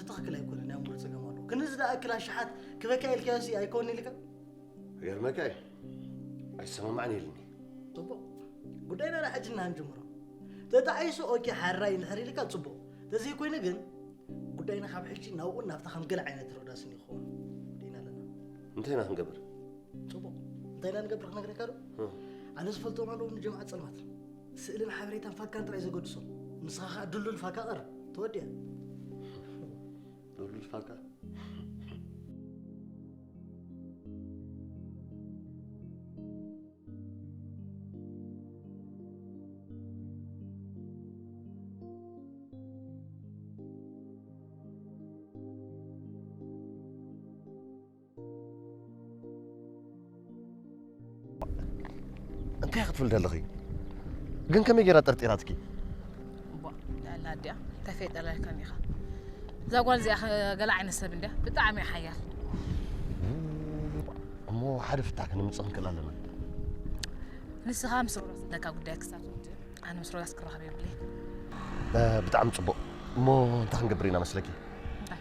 ትኽክል ኣይኮነን፣ ናይ ኣእምሮ ጸገም ኣለዎ። ክንድዚ ዝኣክል ኣሽሓት ክበካ ኢልካዮሲ ኣይኮን ኢልካ? ይገርመካ እዩ። ኣይሰማማዕን ኢልኒ። ጽቡቕ። ጉዳይና ናይ ሕጂ ኢና ክንጅምሮ። ተጣዒሱ ኦኬ ሓራይ እንድሕር ኢልካ ጽቡቕ። ተዘይኮይኑ ግን ጉዳይና ካብ ሕጂ ናብኡን ናብታ ከም ገለ ዓይነት ሮዳስን ይኸውን። ደይና ኣለና። እንታይ ኢና ክንገብር? ጽቡቕ። እንታይ ኢና ንገብር ክነግረካ ዶ? እ። ኣነ ዝፈልጦም ኣለዉ ንጀምዓ ጸልማት። ስእልን ሓበሬታን ፋካን ጥራይ ዘገድሶም። ንስኻ ኸኣ ድሉል ፋካ ቀር። ተወዲኣ። ድሉል ፋካ? እንታይ ክትብል ደለኺ? ግን ከመይ ጌራ ጠርጢራትኪ? እቧ፣ ልዕሊ ኣዲኣ ተፈይጠለልካን ኢኻ። እዛ ጓል እዚኣ ኸ ገለ ዓይነት ሰብ እንድያ፣ ብጣዕሚ እያ ሓያል። እሞ ሓደ ፍታሕ ከነምጽእ ክንክእል ኣለና። ንስኻ ምስ ሮዳስ ዘለካ ጉዳይ ክሳብ ዝውድእ፣ ኣነ ምስ ሮዳስ ክራኸብ የብለይን። እ፣ ብጣዕሚ ጽቡቕ። እሞ እንታይ ክንገብር ኢና መስለኪ? እንታይ?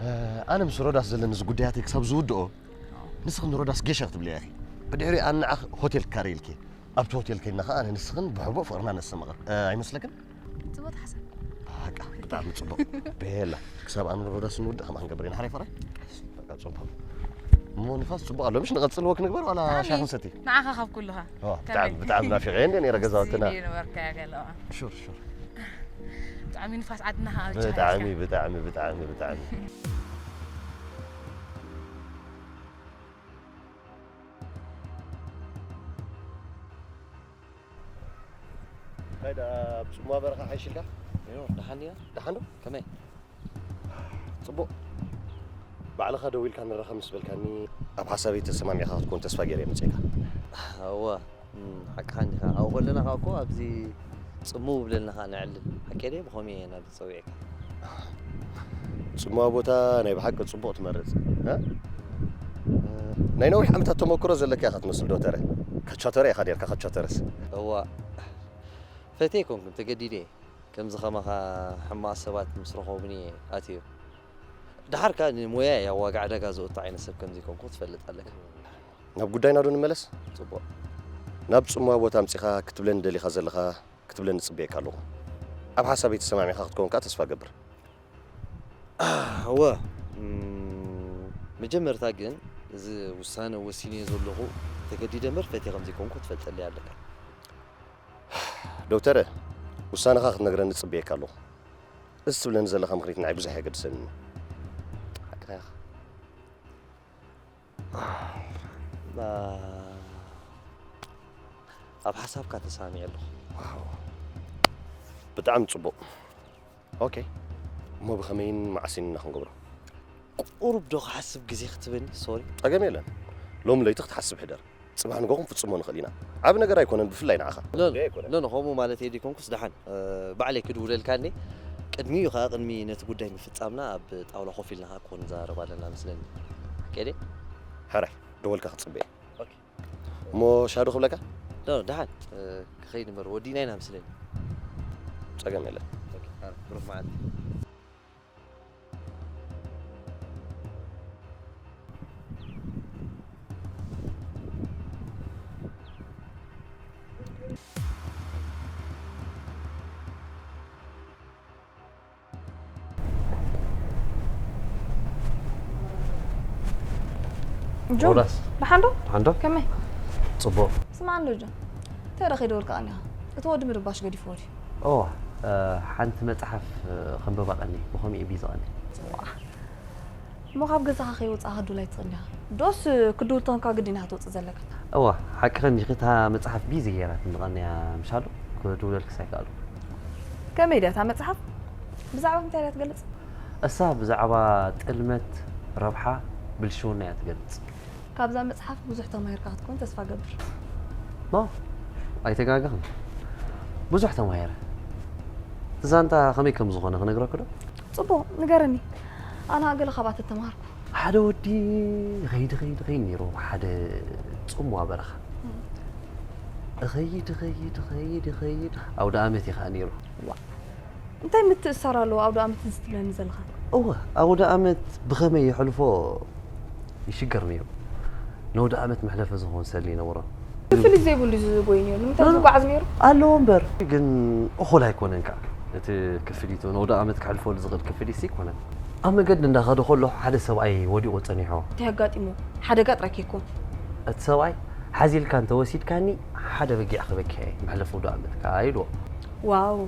እ፣ ኣነ ምስ ሮዳስ ዘለኒ እዚ ጉዳያተይ ክሳብ ዝውድኦ፣ ንስኽን ሮዳስ ጌሻ ክትብልያ ኢኺ። ብድሕሪኡ ኣነ ንዓኺ ሆቴል ክካረየልኪ እየ። ኣብቲ ሆቴል ከይድና ኸኣ ኣነ ንስኽን ብሕቡእ ፍቕርና ነስተማቕር። እ፣ ኣይመስለክን? ጽቡቕ ሓሳብ። በቃ፣ ብጣዕሚ ጽቡቕ። ቤላ፣ ክሳብ ኣነ ሮዳስ ንውድእ ከምኣ ክንገብር ኢና። ሓራይ ፍቕረይ? በቃ፣ ጽቡቕ። እሞ ንፋስ ጽቡቕ ኣሎ። ምሽ ንቐጽል ወክ ንግበር ዋላ ብጣዕሚ። ሻሂ ክንሰቲ? ንዓኻ ካብ ኩልኻ። ኦ፣ ከመይ? ብጣዕሚ፣ ብጣዕሚ ናፊቐ እንደ ነይረ ገዛውትና። እዚ ነበርካ ገለዋ። ሹር፣ ሹር። ብጣዕሚ ንፋስ ዓድና ኸኣ ብቻ ብጣዕሚ፣ ሓይልካ። ብጣዕሚ፣ ብጣዕሚ፣ ብጣዕሚ። እንታይ ደኣ ኣብ ጽምዋ በረኻ ሓይሽልካ? ዮ፣ ደሓን ድያ? ደሓን ዶ? ከመይ? ጽቡቕ። ባዕልኻ ደው ኢልካ ንራኸብ ምስ በልካኒ፣ ኣብ ሓሳበይ ተሰማሚዕካ ክትኮን ተስፋ ገይረ እየ መጺኤካ። እወ፣ እም፣ ሓቅኻ እንዲኻ። ኣብኡ ከለና ኸኣ እኮ ኣብዚ ጽምው ብለልና ኸኣ ነዕልል። ሓቀይ ድየ? ብኸመይ እየ ናብ ጸዊዕካ። ጽምዋ ቦታ ናይ ብሓቂ ጽቡቕ ትመርጽ፣ እ? ናይ ነዊሕ ዓመታት ተመክሮ ዘለካ ኢኻ ትመስል ዶተረ። ካቻቶረ ኢኻ ኔርካ፣ ካቻቶረስ። እዋእ፣ ፈትየ ኣይኮንኩን፣ ተገዲደ እየ። ከምዚ ኸማኻ ሕማቕ ሰባት ምስ ረኸቡኒ እየ ኣትየ። ደሓር ከኣ ንሞያይ ኣብ ዋጋ ዕዳጋ ዘእቱ ዓይነት ሰብ ከም ዘይኮንኩ ክትፈልጥ ኣለካ። ናብ ጉዳይና ዶ ንመለስ? ጽቡቕ። ናብ ጽምዋ ቦታ ኣምጺኻ ክትብለኒ ደሊኻ ዘለኻ ክትብለኒ ጽበየካ ኣለኹ። ኣብ ሓሳበይ ተሰማሚዕካ ክትከውን ከኣ ተስፋ እገብር። እወ፣ እም፣ መጀመርታ ግን እዚ ውሳነ ወሲነዮ ዘለኹ ተገዲደ እምበር ፈትየ ከም ዘይኮንኩ ክትፈልጠለይ ኣለካ። ዶክተረ፣ ውሳነኻ ክትነግረኒ ጽበየካ ኣለኹ። እዚ ትብለኒ ዘለኻ ምኽኒት ንዓይ ብዙሕ ኣየገድሰንን እዩ። ሓቅኻ ኢኻ። ባ-፣ ኣብ ሓሳብካ ተሳሚዐ ኣለኹ። ዋው። ብጣዕሚ ጽቡቕ። ኦኬ። እሞ ብኸመይን መዓስን ኢና ክንገብሮ? ቁሩብ ዶ ክሓስብ ግዜ ክትበኒ? ሶሪ። ጸገም የለን። ሎሚ ለይቲ ክትሓስብ ሕደር። ጽባሕ ንጎ ክንፍጽሞ ንኽእል ኢና። ዓቢ ነገር ኣይኮነን፣ ብፍላይ ንዓኻ። ሎ-፣ ጉዳይ ኣይኮነን። ሎ-፣ ሎ-፣ ከምኡ ማለተይ ደይኮንኩስ፣ ደሓን፣ እ፣ ባዕለይ ክድውለልካ እንዴ? ቅድሚኡ ኸኣ፣ ቅድሚ ነቲ ጉዳይ ምፍጻምና፣ ኣብ ጣውላ ኮፍ ኢልና ኸኣ ክንዛረብ ኣለና መስለኒ። ኦኬ ድየ? ሕራይ፣ ደወልካ ክጽበየ። ኦኬ። እሞ ሻዶ ክብለካ? ሎ፣ ደሓን፣ እ፣ ክኸይድ እምበር፣ ወዲእና ኢና መስለኒ። ጸገም የለን። ኦኬ፣ ሕራይ፣ ብሩኽ መዓልቲ። ጆን፣ ሮዳስ። ደሓን ዶ? ደሓን ዶ? ከመይ? ጽቡቕ። ስማዕ እንዶ ጆን፣ እንታይ ደኣ ከይደወልካ ቀኒኻ? እቲ ወዲ ምርባሽ ገዲፍዎ ድዩ? እወ፣ እ፣ ሓንቲ መጽሓፍ፣ እ፣ ከንብባ ቀንየ። ብኸምኡ እዩ ቢዚ ቀንየ። ጽቡቕ። እሞ ካብ ገዛኻ ከይወጻእካ ክትድውል ኣይትኽእልን ዲኻ? ዶስ ክትድውል ተኾንካ ግድን ኢኻ ክትወጽእ ዘለካ? እዋ፣ ሓቅኽን ኢኺ፣ እታ መጽሓፍ ቢዚ ገይራትኒ ቀንያ ምሻሉ፣ ክድውለልክስ ኣይከኣልኩ። ከመይ ድያ እታ መጽሓፍ? ብዛዕባ እንታይ ድያ ትገልጽ? እሳ ብዛዕባ ጥልመት፣ ረብሓ፣ ብልሽውና እያ ትገልጽ። ካብዛ መጽሓፍ ብዙሕ ተማሂርካ ክትኮን ተስፋ እገብር። ኖ፣ ኣይተጋገኽን። ብዙሕ ተማሂረ። እቲ ዛንታ ከመይ ከም ዝኾነ ክነግረኪ ዶ? ጽቡቕ፣ ንገረኒ። ኣነ ገለ ካብኣ ተተማሃርኩ። ሓደ ወዲ ይኸይድ፣ ይኸይድ፣ ይኸይድ ነይሩ፣ ሓደ ጽምዋ በረኻ። እም። እኸይድ፣ እኸይድ፣ እኸይድ፣ እኸይድ፣ ኣውደ ኣመት እዩ ኸኣ ነይሩ። ዋ፣ እንታይ ምትእስሳር ኣለዎ ኣውደ ኣመት እዚ ትብለኒ ዘለኻ? እወ፣ ኣውደ ኣመት ብኸመይ የሕልፎ ይሽገር ነይሩ። ነውደ ኣመት መሕለፊ ዝኾን ሰልዲ ይነብሮ። ክፍሊት ዘይብሉ እዩ ዝጎይ ነይሩ። ንምንታይ ዝጓዓዝ ነይሩ? ኣለዎ እምበር ግን እኹል ኣይኮነን ከዓ። እቲ ክፍሊቱ ነውደ ኣመት ከሕልፈሉ ዝኽእል ክፍሊት ኣይኮነን። ኣብ መገዲ እንዳኸደ ከሎ ሓደ ሰብኣይ ወዲቑ ጸኒሖ። እንታይ ኣጋጢሞ? ሓደጋ ጥራይ ከይኮን። እቲ ሰብኣይ ሓዚልካ እንተወሲድካኒ ሓደ በጊዕ ክበኪ እየ መሕለፊ ውደ ኣመትካ ኢልዎ። ዋው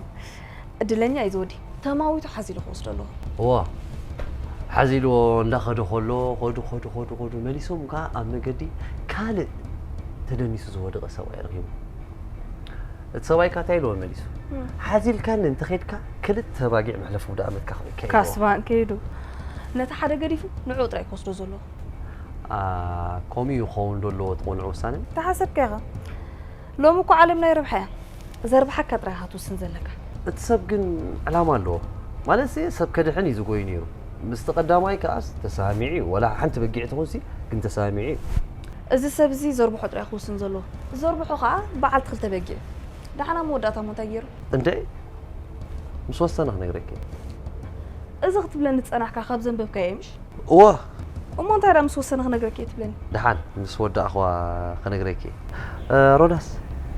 እድለኛ እዩ ዝወዲ ተማዊቱ ሓዚሉ ክወስዶ ኣለዎ። እዋ ሓዚልዎ እንዳኸደ ከሎ ኸዱ ኸዱ ኸዱ ኸዱ መሊሶም ከዓ ኣብ መገዲ ካልእ ተደኒሱ ዝወደቐ ሰብኣይ ረኺቡ። እቲ ሰብኣይ ከዓ እንታይ ኢልዎ መሊሱ? ሓዚልካኒ እንተኸድካ ክልተ ባጊዕ መሕለፊ ውደ ኣመትካ ክበኪ እየ ኢልዎ። ካስባን ከይዱ ነቲ ሓደ ገዲፉ ንዕኡ ጥራይ ክወስዶ ዘለዎ። ከምኡ ይኸውን ዶ ኣለዎ እቲ ቅኑዕ ውሳነ? ተሓሰብካ ኢኻ። ሎሚ እኮ ዓለም ናይ ረብሓ እያ። ዘርብሓካ ጥራይ ኢኻ ትውስን ዘለካ። እቲ ሰብ ግን ዕላማ ኣለዎ። ማለትሲ ሰብ ከድሕን እዩ ዝጎዩ ነይሩ። ምስቲ ቀዳማይ ከኣስ ተሰማሚዑ እዩ። ወላ ሓንቲ በጊዕ ትኹንሲ ግን ተሰማሚዑ እዩ። እዚ ሰብ እዚ ዘርብሖ ጥራይ ክውስን ዘለዎ። ዘርብሖ ከኣ በዓልቲ ክልተ በጊዕ። ደሓን ኣብ መወዳእታ እሞ እንታይ ገይሩ? እንድዒ ምስ ወሰነ ክነግረኪ እየ። እዚ ክትብለኒ ዝጸናሕካ ካብ ዘንበብካዮ እዩ ምሽ? እወ እሞ እንታይ ደኣ ምስ ወሰነ ክነግረኪ እየ ትብለኒ? ደሓን ምስ ወዳእኽዋ ክነግረኪ እየ። ሮዳስ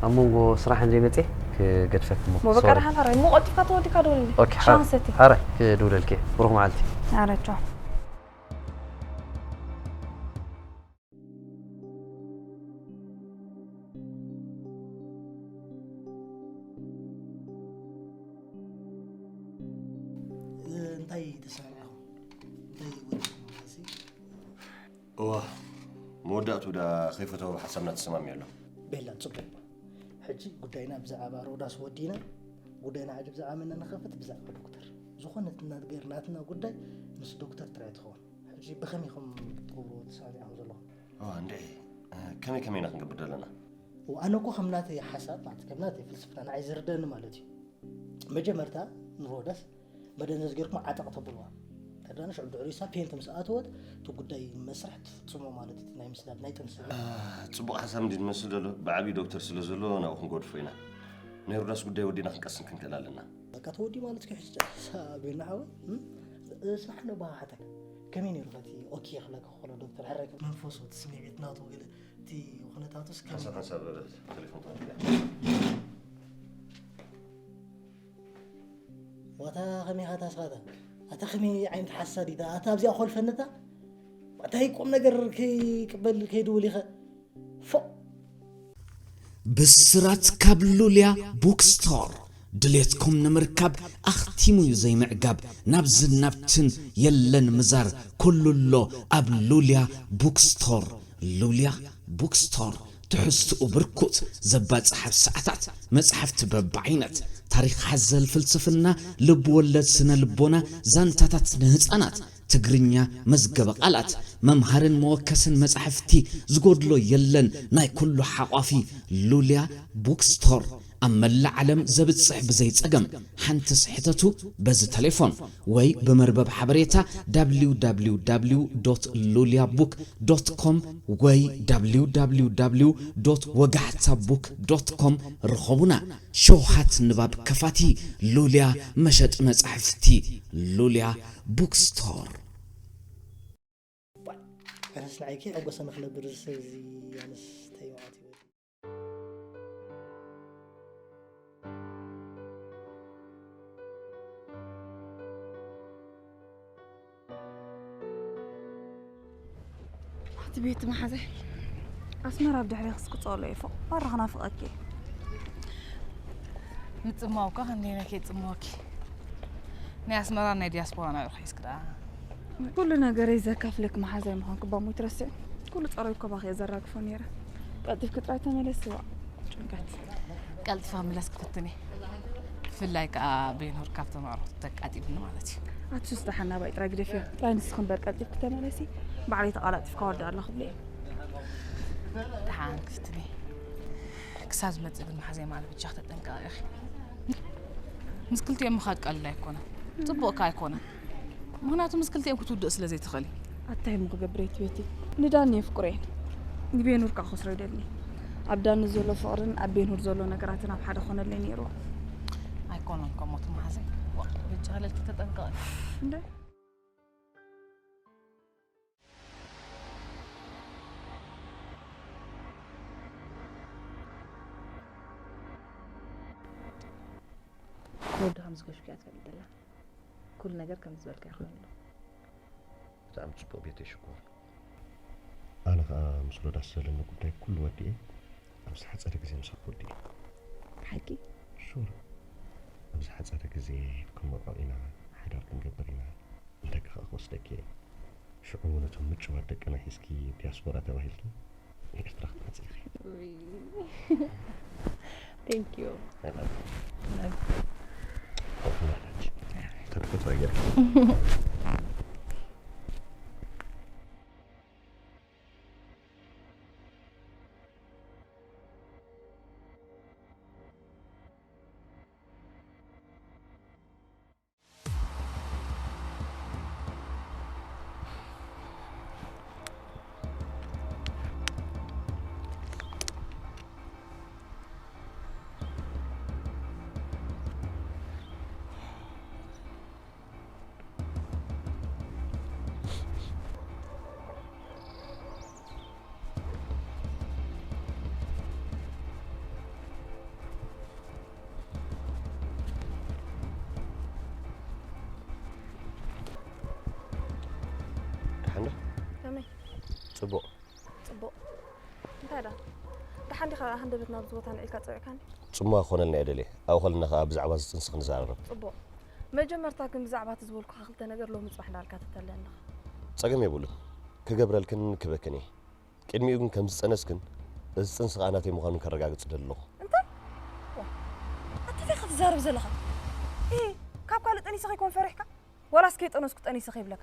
ኣብ መንጎ ስራሕ እንድየ መፅየ ክገድፈኪ እሞ እሞ በቃ ሶሪ። ደሓን ሓራይ እሞ ቀልጢፍካ ተወዲካ ደውልኒ ኦኬ ሓራይ ሻንሰቲ ሓራይ ክድውለልኪ እየ። ብሩኽ መዓልቲ። ኣረ ቻው። እንታይ ተሰማሚዕኹም? እንታይ ወዲኹም? እዋ መወዳእቱ ዳ ከይፈተው ሓሳብና ተሰማሚዑ ኣሎ። ቤላ ጽቡቕ። ሕጂ ጉዳይና ብዛዕባ ሮዳስ ወዲና ጉዳይና ሕጂ ብዛዕባ መን ንኸፍት ብዛዕባ ዶክተር ዝኾነ ነገር ናትና ጉዳይ ምስ ዶክተር ጥራይ ትኸውን። ሕጂ ብኸመይ ኢኹም ክትገብሩ ተሰማሚዕኹም ዘለኹም? እዋ እንድዒ ከመይ ከመይ ኢና ክንገብር ዘለና? ኣነ እኮ ከም ናተይ ሓሳብ ማለት ከም ናተይ ፍልስፍና ንዓይ ዝርደኒ ማለት እዩ። መጀመርታ ንሮዳስ መደንዘዝ ጌርኩም ዓጠቕ ተብልዋ። ተዳን ሽዑ ድሕሪሳ ፔንት ምስ ኣተወት እቲ ጉዳይ መስርሕ ትፍጽሞ ማለት እቲ ናይ ምስዳድ ናይ ጥንሲ። ጽቡቕ ሓሳብ እንዲ ዝመስል ዘሎ ብዓብዪ ዶክተር ስለ ዘሎ ናብኡ ክንገድፎ ኢና። ናይ ሮዳስ ጉዳይ ወዲና ክንቀስን ክንክእል ኣለና። በቃ ተወዲ ማለት ከሕጭ ሳቤና ሓወ ስራሕ ነው ባሓተክ ከመይ ነይሩ ከቲ ኦኬ ክለክ ከሎ ዶክተር ሕረክ መንፈሱ እቲ ስምዒት ናቱ ገለ እቲ ኩነታቱስ ከም ሓሳብ ሓሳብ ቴሌፎን ተዋዲዳ ዋታ ከመይ ኢኻ ታስኻታ ኣታ ከመይ ዓይነት ሓሳድ ኢታ ኣታ ኣብዚኣ ኮልፈነታ እንታይ ቁም ነገር ከይቅበል ከይድውል ኢኸ ፎ ብስራት ካብ ሉልያ ቡክስቶር ድሌትኩም ንምርካብ ኣኽቲሙ እዩ ዘይምዕጋብ ናብዝን ናብትን የለን ምዛር ኩሉ ኣሎ ኣብ ሉልያ ቡክስቶር ሉልያ ቡክስቶር ትሕዝትኡ ብርኩት ዘባጽሕ ኣብ ሰዓታት መጻሕፍቲ በብዓይነት ታሪኽ ሓዘል ፍልስፍና ልብ ወለድ ስነ ልቦና ዛንታታት ንህጻናት ትግርኛ መዝገበ ቃላት መምሃርን መወከስን መጻሕፍቲ ዝጎድሎ የለን ናይ ኩሉ ሓቋፊ ሉልያ ቡክስቶር ኣብ መላእ ዓለም ዘብጽሕ ብዘይ ጸገም ሓንቲ ስሕተቱ በዚ ተሌፎን ወይ ብመርበብ ሓበሬታ www ሉልያ ቡክ com ወይ www ወጋሕታ ቡክ com ርኸቡና። ሸውሃት ንባብ ከፋቲ ሉልያ መሸጢ መጻሕፍቲ ሉልያ ቡክስቶር። ኣነስ ንዓይ ከይዕጎሰ ንኽነብር እዚ ሰብ እዚ ኣነስ እንታይ መዓት ይበል። ኣቲ ቤቲ መሓዘይ ኣስመራ ኣብ ድሕሬኽስ ክጸሎ እየ ፎቕ ባራ ክናፍቐኪ እየ። ምጽማው እኳ ክንደይ ነከ ይጽመወኪ። ናይ ኣስመራ ናይ ዲያስፖራ ናብኡ ሒዝኪ ደኣ። ኩሉ ነገረይ ዘካፍለኪ መሓዛይ ምዃንኪ እባ እሞ ይትረስዒ። ኩሉ ጸረይ እኮ ባኺ እየ ዘራግፎ ነይረ። ቀልጢፍኪ ጥራይ ተመለሲ ዋእ ጭንቀት። ቀልጢፈ ክምለስ ክፍትን እየ። ብፍላይ ከኣ ቤንሁር ካብቶም ኣዕሩኽቱ ተቃጢሉኒ ማለት እዩ። ኣቲ ሱስ ደሓን ናባይ ጥራይ ግደፍዮ። ጥራይ ንስኺ እምበር ቀልጢፍኪ ተመለሲ። ባዕለይ ተቓላጢፍ ከወድእ ኣለኹ ብለይ። ደሓን ክፍትን እየ። ክሳብ ዝመጽእ ግን መሓዘይ ማዕረ ብጃኺ ተጠንቀቒ ኢኺ። ምስ ክልቲኦም ምኻድ ቀሊል ኣይኮነን። ጽቡቕ ከኣ ኣይኮነን። ምኽንያቱ ምስ ክልቲኦም ክትውድኢ ስለ ዘይትኽእሊ። ኣታይ እሞ ክገብር እየ ትቤቲ። ንዳኒ የፍቅሮ እየ። ንቤኑር ከኣ ከስሮ ኣይደልን እየ። ኣብ ዳኒ ዘሎ ፍቕርን ኣብ ቤኑር ዘሎ ነገራትን ኣብ ሓደ ክኾነለይ ነይርዎ። ኣይኮነን ከምኡ እቲ መሓዘይ። ዋእ፣ በጃኺ ለልኪ ተጠንቀቒ። እንደ ወዲ ከም ዝገሽኩ እያ ትፈልጥ ዘላ። ኩሉ ነገር ከም ዝበልካ ይኾይኑ። ብጣዕሚ ጽቡቕ ቤተይ ሽኮር። ኣነ ኸኣ ምስ ሮዳስ ዘለኒ ጉዳይ ኩሉ ወዲኤ ኣብ ዝሓጸረ ግዜ ምሳኺ ክወዲ እየ። ብሓቂ? ሹር። ኣብ ዝሓጸረ ግዜ ክንመርዖ ኢና፣ ሓዳር ክንገብር ኢና። ንደቂ ኸኣ ክወስደኪ እየ። ሽዑ ነቶም ምጭዋት ደቅና ሒዝኪ ዲያስፖራ ተባሂልኪ ንኤርትራ ክትመጺ ኢኺ። ውይ። Thank you። I love you። Love you። Thank you very much. ተድኩት ነገር። ደሓን ዶ? ከመይ? ጽቡቕ። ጽቡቕ። እንታይ ደኣ? ደሓን ዲኻ? ሃንደበት ናብዚ ቦታ ንዒልካ ጸዊዕካኒ? ጽምዋ ክኾነልና እየ ደልየ። ኣብኡ ከለና ከኣ ብዛዕባ እዚ ጽንሲ ክንዘራረብ። ጽቡቕ። መጀመርታ ግን ብዛዕባ እቲ ዝበልኩኻ ክልተ ነገር ሎሚ ጽባሕ እንዳበልካ ተተልየኒ ኣለኻ። ጸገም የብሉን። ክገብረልክን ክህበክን እየ። ቅድሚኡ ግን ከም ዝጸነስክን እዚ ጽንሲ ከኣ ናተይ ምዃኑን ከረጋግጽ እደሊ ኣለኹ። እንታይ? ዋ፣ ኣታ እንታይ ኢኻ ትዛረብ ዘለኻ? እ፣ ካብ ካልእ ጠኒሰ ከይኮን ፈሪሕካ? ዋላስ ከይጠነስኩ ጠኒሰ ከይብለካ?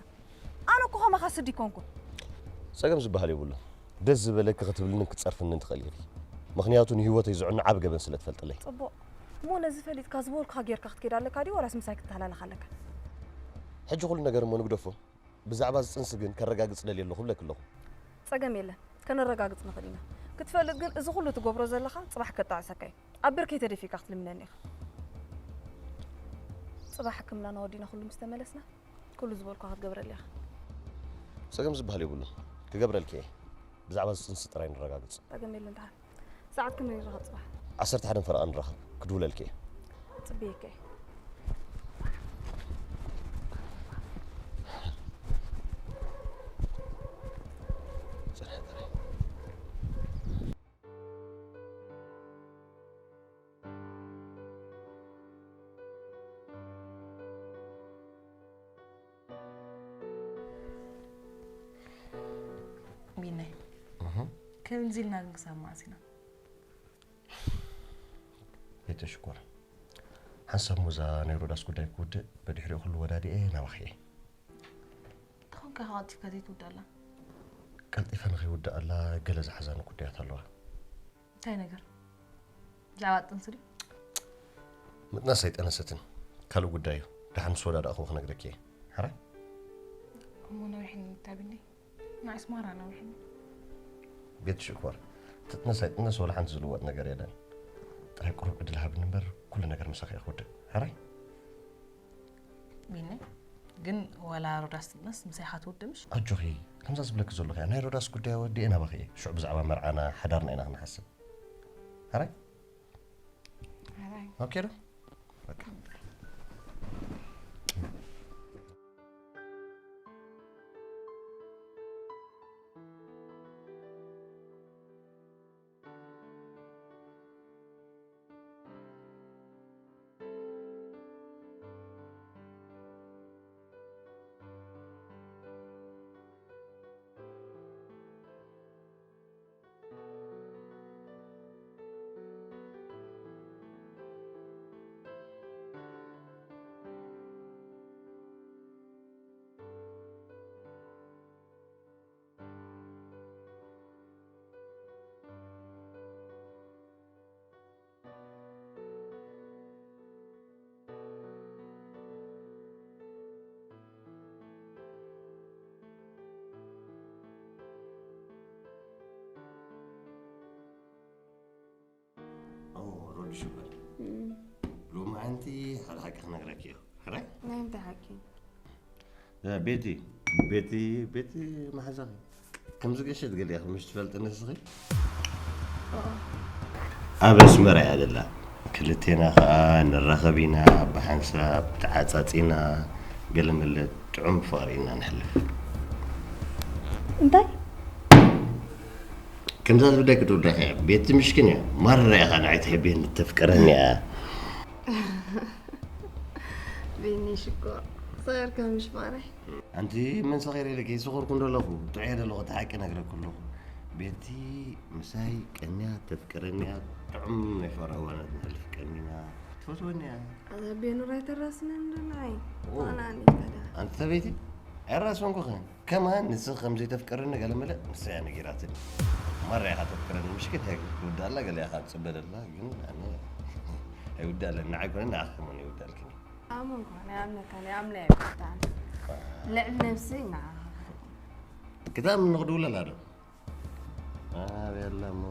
ኣነ እኮ ከማኻ ስዲ ኣይኮንኩን። ጸገም ዝበሃል የብሉን። ደስ ዝበለኪ ክትብልንን ክትጸርፍንን ትኽእሊ ኢኺ። ምኽንያቱ ንህይወተይ ዝዕኑ ዓቢ ገበን ስለ ትፈልጥለይ። ጽቡቕ። እሞ ነዚ ፈሊጥካ ዝበልኩኻ ጌርካ ክትከይድ ኣለካ ድዩ ዋላስ ምሳይ ክትተሃላለኽ ኣለካ? ሕጂ ኩሉ ነገር እሞ ንግደፎ። ብዛዕባ እዚ ጽንሲ ግን ከረጋግጽ ደልየ ኣለኹ እብለኪ ኣለኹ። ጸገም የለን፣ ከነረጋግጽ ንኽእል ኢና። ክትፈልጥ ግን እዚ ኩሉ ትገብሮ ዘለኻ ጽባሕ ከጣዕሰካ እዩ። ኣብ ብርከይ ተደፊእካ ክትልምነኒ ኢኻ። ጽባሕ ሕክምናና ወዲእና ኩሉ ምስ ተመለስና፣ ኩሉ ዝበልኩኻ ክትገብረለይ ኢኻ። ጸገም ዝበሃል የብሉን። ክገብረልኪ እየ። ብዛዕባ እዚ ጽንሲ ጥራይ ንረጋግጽ። ጸገም የለን፣ ደሓን። ሰዓት ክንደይ ንራኸብ ጽባሕ? ዓሰርተ ሓደ ፈረቓ ንራኸብ። ክድውለልኪ እየ። ጽብየኪ እየ። ጽንሒ ጥራይ። ቢናይ፣ እህ። ከምዚ ኢልና ግን ክሳብ መዓስ ኢና? ቤተ ሽኮር፣ ሓንሳብ ሞዛ ናይ ሮዳስ ጉዳይ ክውድእ፣ ብድሕሪኡ ኩሉ ወዳዲኤ ናባኺ እየ። እንተኾንካ ቀልጢፍካ ዘይትውድኣላ? ቀልጢፈ ንኸይውድኣላ ገለ ዝሓዛኒ ጉዳያት ኣለዋ። እንታይ ነገር? ብዛዕባ ጥንሲ ድዩ? ምጥናስ ኣይጠነሰትን። ካልእ ጉዳይ እዩ። ደሓን ምስ ወዳዳእኹ ክነግረኪ እየ። ሕራይ? እሞ ነዊሕን ታቢኒ? ንኣስመራ ነዊሕን። ቤት ሽኮር፣ ትጥነስ ኣይጥነስ ወላ ሓንቲ ዝልወጥ ነገር የለን። ጥራይ ቁሩብ ዕድል ሃብኒ እምበር ኩሉ ነገር ምሳኺ እየ ክውድእ። ሕራይ? ቢኒ፣ ግን ዋላ ሮዳስ ትጥነስ ምሳይ ኢኻ ትውድእ ምሽ? ኣጆኺ፣ ከምዛ ዝብለኪ ዘለኹ እያ። ናይ ሮዳስ ጉዳይ ወዲኤ ናባኺ እየ። ሽዑ ብዛዕባ መርዓና፣ ሓዳርና ኢና ክንሓስብ። ሕራይ? ሕራይ። ኦኬ ዶ? በቃ። ኦ፣ ሮዲ ሽኮር። እም። ሎማዓንቲ ሓደ ሓቂ ክነግረኪ እየ። ሕራይ? ናይ ምንታይ ሓቂ? እ፣ ቤቲ፣ ቤቲ፣ ቤቲ መሓዛኺ። ከም ዝገሸት ገሊእኺ ምሽ ትፈልጢ ንስኺ? ኦ። ኣብ ኣስመራ እያ ዘላ። ክልቴና ከኣ ንራኸብ ኢና፣ ብሓንሳብ ተዓጻጺና፣ ገለመለ ጥዑም ፍቕሪ ኢና ንሕልፍ። እንታይ? ከምዛ ዝብለኪ ትውዳኺ እያ፣ ቤቲ ምሽኪን እያ፣ ማራ ኢኻ ንዓይ ትሕብየኒ፣ ተፍቅረኒ እያ። ቢኒ ሽኮር፣ ሰገርካ ምሽ ፍቕረይ። ኣንቲ መን ሰኺረ ኢለኪ፣ ይስኹርኩ እንዶ ኣለኹ፣ ጥዑየ ደለኹ፣ እቲ ሓቂ ነግረኪ ኣለኹ። ቤቲ ምሳይ ቀንያ፣ ተፍቅረኒ እያ፣ ጥዑም ናይ ፍቕሪ እዋናት ነሕልፍ ቀኒና። ትፈትወኒ እያ። ኣዛ ቤኑር ኣይተራስነን ዶ ንዓይ? ኦ። ዋና ኣኒ ታዲያ። ኣንቲ ሰበይቲ ኣይራስንኩኽን። ከማን ንስኺ ከም ዘይተፍቅርኒ ገለ መለ ንሳ እያ ነጊራትኒ። ማራ ኢኻ ተፍቅረኒ ምሽኪ እንታይ ክውዳእላ ገለ ኢኻ ትጽበ ደላ ግን ኣነ ኣይውዳእለን ንዓይ ኮነ ንዓኺ ከማን ይውዳእልክን እዩ። ኣመንኩ ናይ ኣምነካ ናይ ኣምነ ኣይብታን ልዕሊ ነብሰይ ንዓኻ ክኽእል። ክታም ንኽድውለላ ዶ? ኣበይ ኣላ እሞ?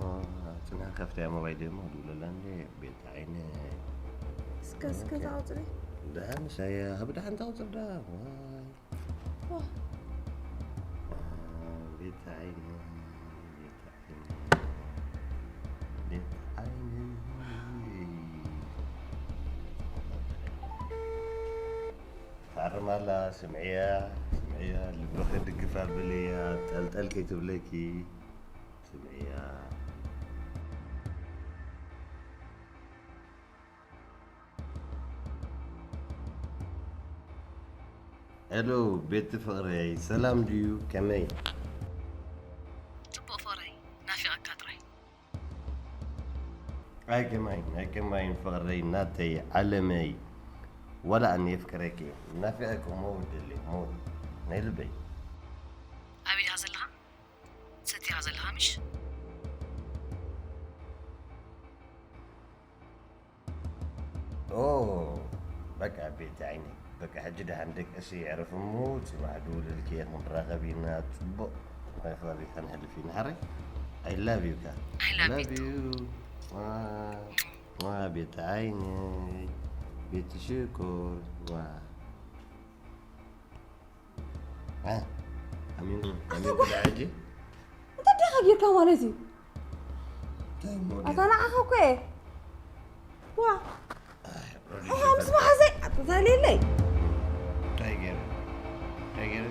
ጽንሕ ከፍተያ ሞባይል እሞ ድውለላ እንዴ ቤት ዓይነ። እስከ እስከ እዛ ቁጽሪ። ደሓን ሳያ፣ ኣብ ደሓን እዛ ቁጽሪ ደኣ። ዋይ። ዋህ። ቤት ዓይነ፣ ቤት ዓይነ፣ ቤት ዓይነ። ትሃርም ኣላ፣ ስምዕያ፣ ስምዕያ፣ ልብኺ ድግፍ ኣብልያ፣ ጠልጠል ከይትብለኪ፣ ስምዕያ። ሄሎ ቤቲ ፍቕረይ፣ ሰላም ድዩ? ከመይ? ጽቡቕ ፍቕረይ፣ ናፊቐካ ጥራይ። ኣይከማይን ኣይከማይን ፍቕረይ ናተይ ዓለመይ ዋላ ኣነ የፍቅረኪ ናፊቐኪ ሞት ደሊ ሞት ናይ ልበይ ኣበይ ዲኻ ዘለኻ? ትሰቲ ኢኻ ዘለኻ ምሽ? ኦ በቃ ቤቲ ዓይነይ በቃ ሕጂ ደሓን ደቀሲ የዕርፍ እሞ ጽባሕ ድውልልኪ እየ ክንራኸብ ኢና ጽቡቕ መኽበሪ ከነሕልፍ ኢና ሓራይ I love you ካ I love you too. ዋ ቤቲ ዓይነይ ቤቲ ሽኮር ዋ ኣሚን ኣሚን ሕጂ እንታይ ዲኻ ጌርካ ማለት እዩ ኣታ ንዓኻ እኮ እየ ዋ ኣኻ ምስ መሓዘይ ኣተታልየለይ እንታይ ገይረ እንታይ ገይረ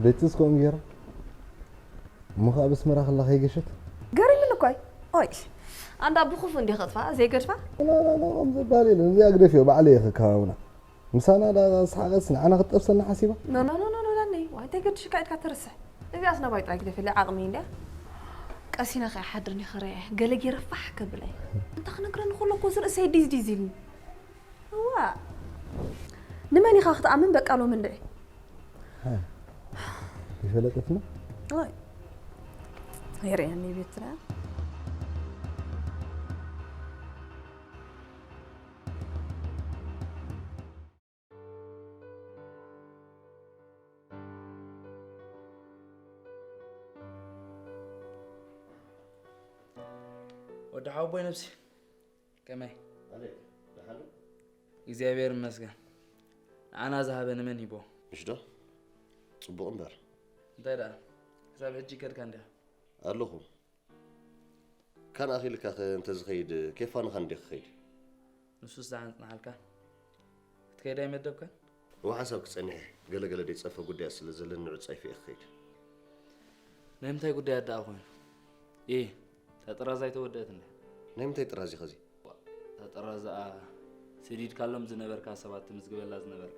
ቤትስ ከምኡ ገይራ እሞ ኸዓ ብስመራ ከላ ከይገሸት ገሪምኒ እኮ እዩ ኦይ ኣንዳ ብኽፉ እንዲ ኸጥፋ ዘይገድፋ ከምዚ ባል የለን እዚኣ ግደፍዮ ባዕለይ እየ ከከባብና ምሳና ዳ ሰሓቐስ ንዓና ክትጠብሰና ሓሲባ ኖ ኖ ኖ ኖ ኖ ዳኒ ዋይ እንታይ ገድሽካ ኢድካ ትርስሕ እዚኣስ ናባይ ጥራይ ግደፍለይ ዓቕሚ እንድያ ቀሲነ ከ ሓድር ኒኸረያ ገለ ገይረ ፋሕ ከብለይ እንታ ክነግረኒ ከሎ እኮ ዝርእሰይ ዲዝ ዲዝ ኢልኒ እዋ ንመን ኢኻ ክትኣምን በቃ ሎሚ እንድዒ ይፈለጠትና ኣይ የርእየኒ ቤትና ወዲ ሓወቦይ ነብሲ ከመይ? ኣሌክ፣ ደሓን ዶ? እግዚኣብሔር ይመስገን። ንዓና ዝሃበ ንመን ሂቦ? ምሽ ዶ? ጽቡቕ እምበር። እንታይ ደኣ? ክሳብ ሕጂ ከድካ እንዲኻ? ኣለኹ። ካን ኣኺልካ ከ እንተዝኸይድ ኬፋንኻ እንዴ ክኸይድ? ንሱስ ደሓን ጽንሓልካ። ክትከይድ ኣይመደብካን? እወ ሓንሳብ ክጸንሕ ገለ ገለ ደይጸፈ ጉዳያት ስለ ዘለኒ ንዑ ጸይፈ እየ ክኸይድ። ናይ ምንታይ ጉዳያት ደኣ ኮይኑ? ኢ፣ እታ ጥራዝ ኣይተወደአት እንድያ። ናይ ምንታይ ጥራዝ እዩ ኸዚ? እታ ጥራዝ ደኣ ሰዲድካሎም ዝነበርካ ሰባት ትምዝግበላ ዝነበርካ።